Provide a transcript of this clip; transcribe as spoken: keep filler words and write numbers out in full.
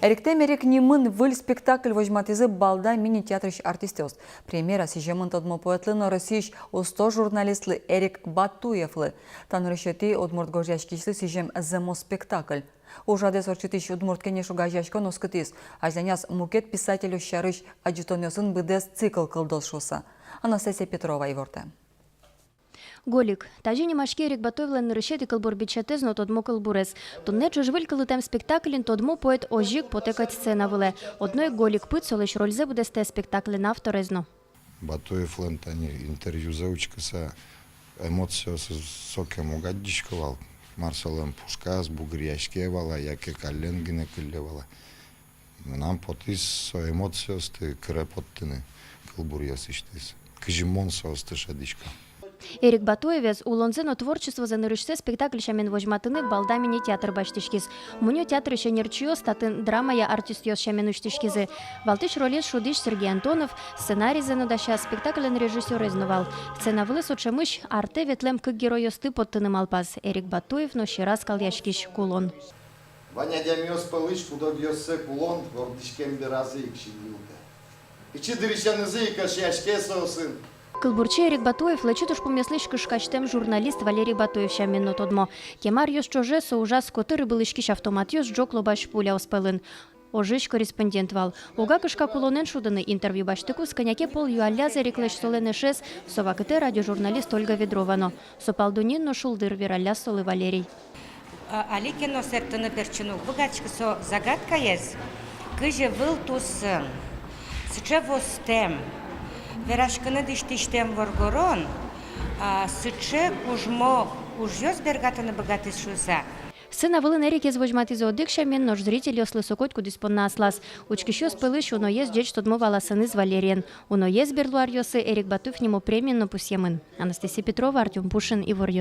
«Эриктэм Эрик» нимын выль спектакль возьматӥзы Балда мини-театрысь артистъёс. Премьера сӥземын тодмо поэтлы но Россиысь усто журналистлы Эрик Батуевлы. Та нырысетӥ удмурт гожъяськисьлы сӥзем зэмос спектакль. Ужрадэз ортчытӥсь Удмурт Кенеш огазеяськон оскытӥз, азьланяз мукет писательёс сярысь адӟытонъёсын быдэс цикл кылдоз шуыса. Анастасия Петрова ивортэ. «Голик». Тазьы нимаське Эрик Батуевлэн нырысетӥ кылбур бичетэз но тодмо кылбурез. Туннэ ӵыжвыль кылытэм спектакльын тодмо поэт озьы ик потэ кадь сцена вылэ. Одно ик Голик пыд солэсь рользэ быдэстэ спектакльлэн авторез но. Батуевлэн тани интервьюзэ учкыса, эмоциосыз сокем уг адӟиськы вал. Мар солэн пушказ, бугыръяське вал-а, яке каллен гинэ кылле вал-а. Мынам потӥз со эмоциосты кыре поттыны кылбуръёсысьтыз. Кызьы мон соосты шӧдӥсько. Эрик Батуевез улонзэ но творчествозэ нырысьсэ спектакль сямен возьматыны Балда мини-театр басьтӥськиз. Мунё театрысь ӧнерчиос татын драмая артистъёс сямен усьтӥськизы. Валтӥсь ролез шудӥсь Сергей Антонов, сценаризэ но дася, спектакльлэн режиссёрез но вал. Сцена вылэ со ӵемысь артэ ветлэм кык геройёсты поттыны малпаз: Эрик Батуев но сьӧраз калъяськись кулон. Вань адямиос пӧлысь куд-огъёссэ кулон вордӥськем беразы ик синйылтэ. Пичи дырысенызы ик эшъяське соосын. Кылбурчи Эрик Батуев лэчыт ужпумъёслэсь кышкасьтэм журналист Валерий Батуев сямен но тодмо. Кема аръёс ӵоже со ужаз котыр ыбылӥськись автоматъёс, ӝог лобась пуляос пӧлын. Ожысь корреспондент вал. Уга кышка кулонэн шудыны. Интервью басьтыкуз кӧня ке пол юаллязы Эриклэсь солэн эшез, со вакытэ радиожурналист Ольга Ведрова но. Со пал дуннеын но шулдыр, вералляз солы Валерий. А, али ке но сэрттыны бертчыны уг быгатӥськы со загадкаез, кызьы выл туссын сыӵе востэм, вераськыны дӥсьтӥсьтэм воргорон, а, сыӵе кужмо ужъёс бергатыны быгатӥз шуыса. Сцена вылын Эрикез возьматӥзы одӥг сямен, нош зрительёслы со котькудӥз понна аслаз. Учкисьёс пӧлысь уноез ӟеч тодмо вал асэныз Валериен. Уноез берло аръёсы Эрик Батуев нимо премиен но пусъемын. Анастасия Петрова, Артём Пушин, «Иворъёс».